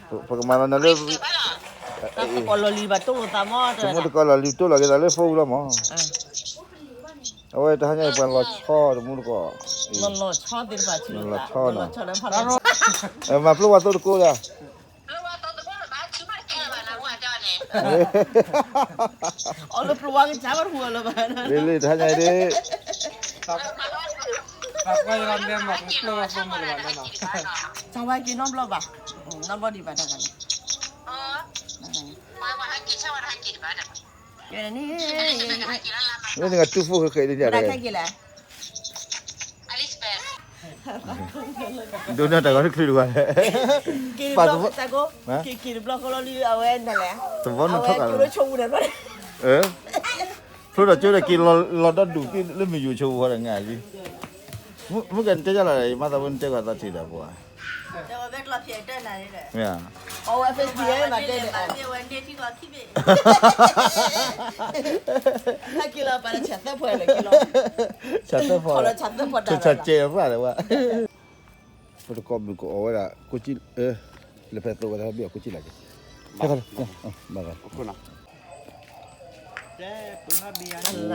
ပကမၤလီၤနၤလၢ တကိးလီၤလံၤဘၣ်တိၢ်လိာ်သးမီၢ် တမူတကိးလီၤလံၤတိၢ်လီၤက့ၤသးလၢ phone လီၤမီၢ်. အဝဲတဟါညါအံၤပှၤလီၤဆီ တမူတကိး လီၤဆီသ့ၣ်တဖၣ် လီၤဆီနီၤ မၤပျိဝဲသိတကိးဒီး အီၤလၢပျိဝဲကစၢ်ဘၣ်တဟူလၢၤဘၣ် လၢတဟါညါအံၤဒ် တၢ်ဝဲက့ၤနီတဘျီဘၣ် နီတဘျီဒံးဘၣ်တၢ်န့ၣ် လၢနကတူၢ်ဖိၣ်ဃဲဃဲဒ်န့ၣ် ဒိးနၢ်တၢ်ဂီၤတချုးတဂီၤလဲၣ် ပာ်သဝီ က့ၤတဘျီဃီလီၤလံ အဝဲနလဲၣ် သဝီနထီၣ်ကးလီၤ ဖျိဒီးကၠိဒီးက့ၤလီၤဒီဒူၣ်သ့ၣ်လၢမုၢ်ယူၤဆိဝဲဒီးငါလံ မုၢ်ကနတဲယလီၤ ယမါသးဝဲနတဲကီးသးထံၣ်ဒီးပှၤ မ့ၢ်ဧါ အဝဲ Facebook မၤတဲန့ၣ် ဟဲက့ၤလီၤပာ်လၢဆၣ်သၢဖီလၢက့ၤလီၤ ဆၣ်သၢဖီ ဆၣ်ကဲးဖျါလဲၣ်ဝဲ ပတကိးမုၢ်ကအီၣ်ဝဲဒၣ် ကိးကံ လၢဖဲသိဝဲဒၣ်ဘ့ၣ်အီၤကိးကံလာ်က့ၤ ဟဲခီ ဘၣ်ဂၤ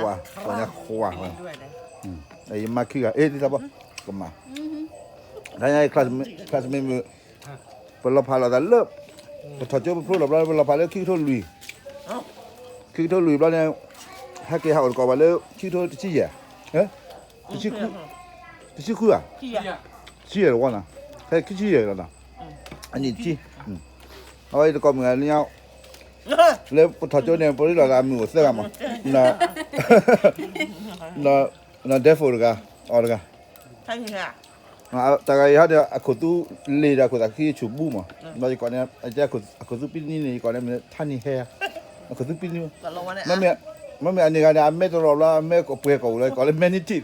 ဝါ ပှၤညါခွါ ယမါခံဂၤ အ့ ဒ်သိးဘၣ် ကမၤ တဟါညါ classmate မုၢ် ပလီၤဖးလိာ်သးလၢ ပထီၣ်ကၠိပဖျိလီၤဘျီ ပလီၤဖးလၢခံကထိလွံၢ် ခံကထိလွံၢ်ဘျီန့ၣ် ဟဲက့ၤဟးအိၣ်သကိးပှၤလၢ ခံကထိတဆံယဲၢ် တဆံဃုဧါ တဆံယဲၢ်တဝီနီၤ ဖဲခံဆံယဲၢ်လီၤနီၤ အနံၣ်တဆံ အဝဲတကိးမုၢ်ဂၤလၢညါ လၢပထီၣ်ကၠိန့ၣ် ပရ့လိာ်သးမုၢ်အိၣ်သၢဂၤမး နီၢ်ဒဲဖိတဂၤ အီၤတဂၤ တဂၤအံၤဟဲဒီး အခိၣ်သူလ့ၤဒီးအခိၣ်သးခံဆူၣ်ဘူမး ဒီးယကိးန့ၣ် အခိၣ်သူပံနံန့ၣ် ယကိးန့ၣ်မ့ၢ်ထါနံၤဟဲ အခိၣ်သူပံနံ မ့မ့ၢ်အန့ၢ်ဂၤန့ၣ် အမဲတရီးဘျီ အမဲကပှဲၤကီၢ်ပူၤလီၤ ယကိးလၢမဲနံထံၣ်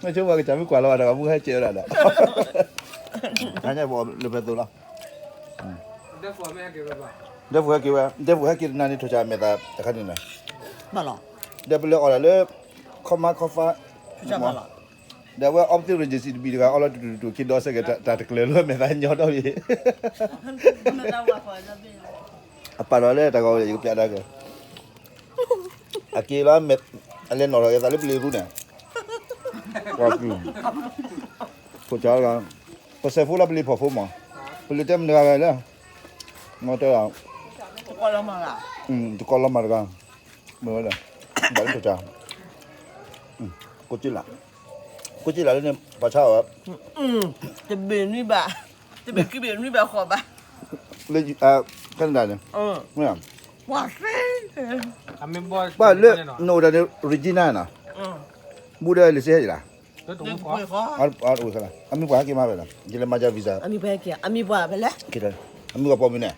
မ့ၢ်ဆိပှၤကစၢ်မုၢ်ကွၢ်လီၤဘၣ်ဒီး မုၢ်ဟဲကဲဝဲဒၣ်ဒီး ဟါညါပအီၣ်လၢဖဲသိလီၤ ဒဲဖိဟဲက့ၤဝဲ ဒဲဖိဟဲက့ၤတနၤန့ၣ် ထိၣ်ဆၣ်အမဲာ်သၣ်တခါန့ၣ်လီၤ ဒီးပလဲၤအီၣ်ဒၣ်လၢ ခီမါခီဖါ ဒီးအဝဲအီပသ့ၣ် regency တဘံၣ်တဂၤ အီလီၤတူၢ်တူၢ်တူၢ် က့ၤဒီးစဲးကဲး တၢ်တကျၢၤလၢမဲာ်သၣ်ညီဒီးအံၤ အပာ်လီၤလၢတၢ်ဂီၤဝဲ ယကပျးဒၣ်က့ၤ အက့ၤလီၤ အလဲၤနီၣ်ထီၣ်က့ၤသးလၢပလံၤရူန့ၣ် ပှၤကုၢ် ဖိၣ်ဆါတဂၤ ပစဲးဖိလၢပလံၤဖီၣ်ဖိမး ပလံၤတဲမနုၤဂၤဂၤလဲၣ် မ့ၢ်တဲ တကိးလီၤမၢ်တဂၤ မ့ၢ်ဝဲဒၣ် ဘၣ်လၢဖိၣ်ဆါ ကိးက့လး ကိးက့လးလၢန့ၣ် ပှၤဆါအီၤဝဲ တဘ့ၣ်နွံဘၣ် တဘ့ၣ်ခံဘ့ၣ်နွံဘၣ်ဃိးဘၣ် လၢ Canada န့ၣ် မ့ၢ် ပှၤလၢ နအိၣ်တၢ်န့ၣ် Regina နီၤ ဘူးဒီးလံာ်စ့ဟဲယလၢ အမ့ၢ်ပှၤဟဲက့ၤမးဖဲလဲၣ် ယလဲၤမၤစၢၤ visa အမ့ၢ်ပှၤဟဲက့ၤ အမ့ၢ်ပှၤဖဲလဲၣ် အမ့ၢ်ပှၤပိာ်မုၣ်န့ၣ်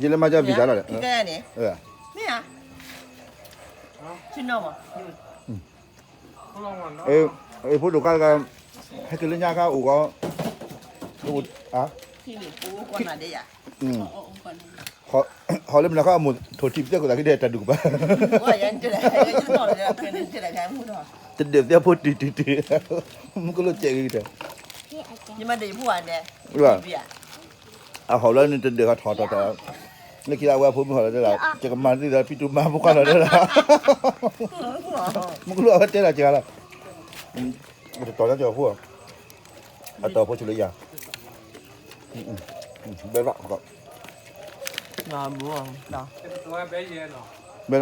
ယလဲၤမၤစၢၤ visa လီၤဒီး မ့ၢ်ဧါ ဖိဒိၣ်ခါတဂၤ ဟဲက့ၤလၢညါခါအိၣ်ဂီၤ ဟီၣ်လၢမနုၤခါအမိၢ်ထိၣ်ထံပသဲခိၣ်သးက့ၤဒဲးတၢ်ဒုးကပၤ တဒၢးသဲဖိတုၤတုၤတုၤ မုၢ်ကလိၣ်စဲးဂ့ၤကတၢၢ် အဟီၣ်လၢနတဒၢးခါထီၣ်ထီၣ်ထီၣ် လၢခံလၢအဝဲအဖိမုၣ်ဟီၣ်လီၤတဲဒၣ် ယကမၤသံသး ပံတူၢ်မၤဖိခွါလီၤတဲဒၣ် မုၢ်ကလိၣ်အဝဲတဲဒၣ်က့ၤလီၤ တတီၤလၢကၠီၤဖိ အတီၤဖိဆူလၢယၤ ဘဲလီၤ ဘဲ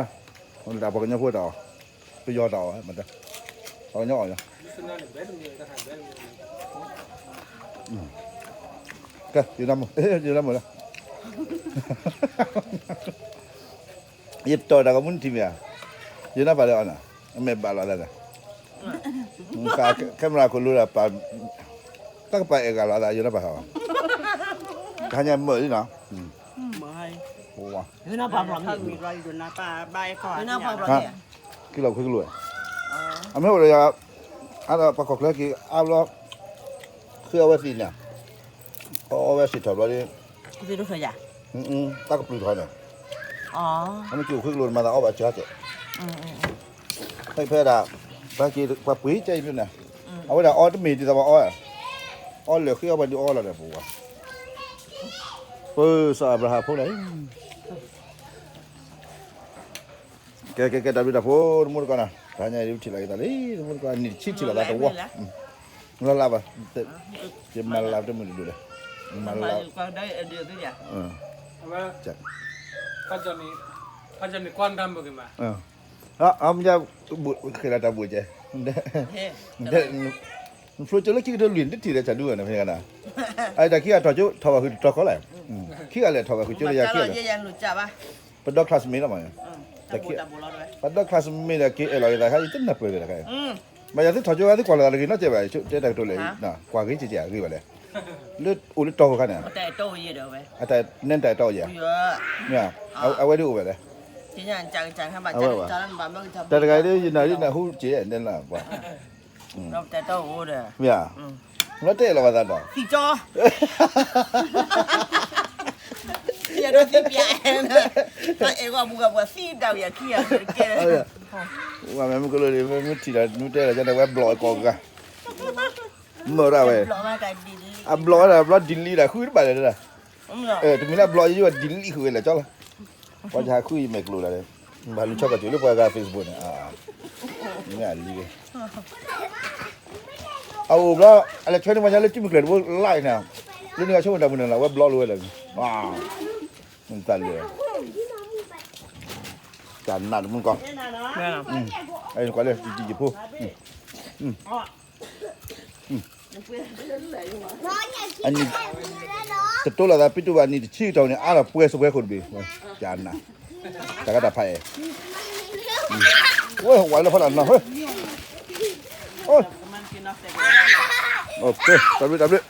လီၤ ပှၤကညီဖိတၢ်အီၣ် ပယီၤတၢ်အီၣ် ပှၤကညီအီၣ် ကဲ ယနၢ်မုာ် ယနၢ်မုာ်လီၤ ယတီၢ်တၢ်ကမူနထံၣ်မ့ၢ်ဧါ ယနၢ်ပၢၢ်လၢအီၤနၤ အမဲာ်ဘၣ်လီၤသးဒီး camera ခိၣ်လိဒီးပာ် တၢ်ကပာ်အဲၣ်ဂၤလီၤသး ယနၢ်ပၢၢ်ဟီ တဟါညါမုာ်လံနီၤ ကလီၤခွံကလိၣ် အမ့ၢ်အိၣ်ဒီးယၤ အပှၤကီၢ်ချၢက့ၤအါဘျီ ဃ့အဝဲသ့ၣ်န့ၣ် အဝဲစံၣ်ထီၣ်ဘျီဒီး တၢ်ကပျုၢ်ထီၣ်န့ၣ် အမ့ၢ်က့ၤအိၣ်ဃ့ကလိၣ်မၤသးအီဘၣ်စှၤကဲး ဖဲဖဲဒၣ် ပှၤက့ၤပှၤပှ့ၤကဲအံၤန့ၣ် အဝဲဒၣ်အီတမ့ၢ်ဒ်သိးပှၤအီ အီၣ်လၢာ်ဃ့အီၣ်ပှၤဒုးအီလီၤဒီးပဝဲ, ပစီၤအၤဘြၤဟၣ်ဖိလဲၣ်, ကဲ ကဲ ကဲ တၢ်ဘျုးတၢ်ဖှိၣ် တမူတကိးနီၤ, တဟါညါအံၤ ထံၣ်လီၤက့ၤသးလံ တမူတကိး နံၣ်တဆံထံၣ်လီၤသးတဝီ, လၢ်လၢ်ဘၣ်, ယမၤလၢ်တမုာ်တဒိၣ်လဲၣ်, မၤလၢ်, ဖဲန့ၣ်ကွၢ်တၢ်မုာ်က့ၤမး, ဃ့လီၤတၢ်ဘိၣ်ကဲ နဖျိကၠိလၢခံကတၢၢ်လွံၢ်နတထံၣ်ဒီး ဆၢဒုဝဲန့ၣ် ဖဲန့ၣ်ကနၤ, အတၢ်ခံဂၤထီၣ်ကၠိ ထီၣ်ဘၣ်ဃုာ်တတီၤခီလဲၣ်, ခံဂၤလဲၣ်ထီၣ်ဘၣ်ဃုာ်ကၠိလၢယၤခံဂၤလဲၣ်, ပဒီ classmate လီၤမး, ပဒီ classmate ဒီးက့အဲၣ်လီၤက့ၤသးခါ ယတနၢ်ပၢၢ်လၢတခါအံၤ, မ့ၢ်ယၤသုထီၣ်ကၠိဝဲသုကွၢ်လိာ်သးတဂ့ၤနီတစဲးဘၣ်, တဲတၢ်ကတိၤလဲၣ်, ကွၢ်ဂ့ၤက့ၤက့ၤဂ့ၤဘၣ်လဲၣ်, လၢအိၣ်လၢတီၢ်ပူၤခါန့ၣ်, အတၢ်နဲတၢ်အဲၣ်တီအီၣ်ယဲ, မ့ၢ်, အဝဲဒၣ်အိၣ်ဝဲလဲၣ်, အဝဲ, တၢ်တဂၤအံၤဒ် ယနၢ်ဒ်နၢ်ဟူက့ၤနဲလၢပှၤ မ့ၢ်ဧါ, လၢတဲလီၤဝဲသးဒီး, ဝဲမ့ၢ်မုၢ်ကလိလံ မ့ၢ်ထံၣ်ဒီး မ့ၢ်တဲလီၤကန့ၣ် ဝဲဘျီကီးကါ, မ့ၢ်ဒၣ်ဝဲ, အဘျီဝဲဒၣ် ဘျီ delete ဒၣ် ဃုတဘၣ်လၢၤဒၣ်, တမံၤလၢအဘျီ ယဝဲ delete ဃုာ်ဝဲလဲၣ်ကၠီလီၤ, ပှၤယဟးဃုယမဲာ်ကျိၤလၢ်, ဘၣ်လူၤဆီကီၢ်စၢၤလၢပှၤဂၤ Facebook န့ၣ်, မ့ၢ်အလံ အအိၣ်ဘျီ, အလဲၤဆှၢန့ၢ် ပှၤညါလၢတံၤမုၢ်ကျဲၤတဘိ live န့ၣ်, လၢန့ၣ်ဂၤဆိကမိၣ်တၢ်မုၢ်နၢ်လီၤ ဝဲဘျီလိာ်ဝဲလၢာ်, တၢ်လၢာ်, တၢ်နးတမူကီၢ်, ကွၢ်လၢတံၤတံၤယဖိ, အနံၣ်, တတိလီၤသးပ့တူၢ်ဘၣ် နံၣ်တဆံကတီၢ်န့ၣ် အါထီၣ်ပှဲၤစိပှဲၤခိၣ်တဘ့ၣ်, တၢ်နး, တၢ်ကတၢ်ဖးအဲၣ်, ဝဲဝဲလၢဖီလာ်နီၤ, တၢ်ဘျုးတၢ်ဘျုး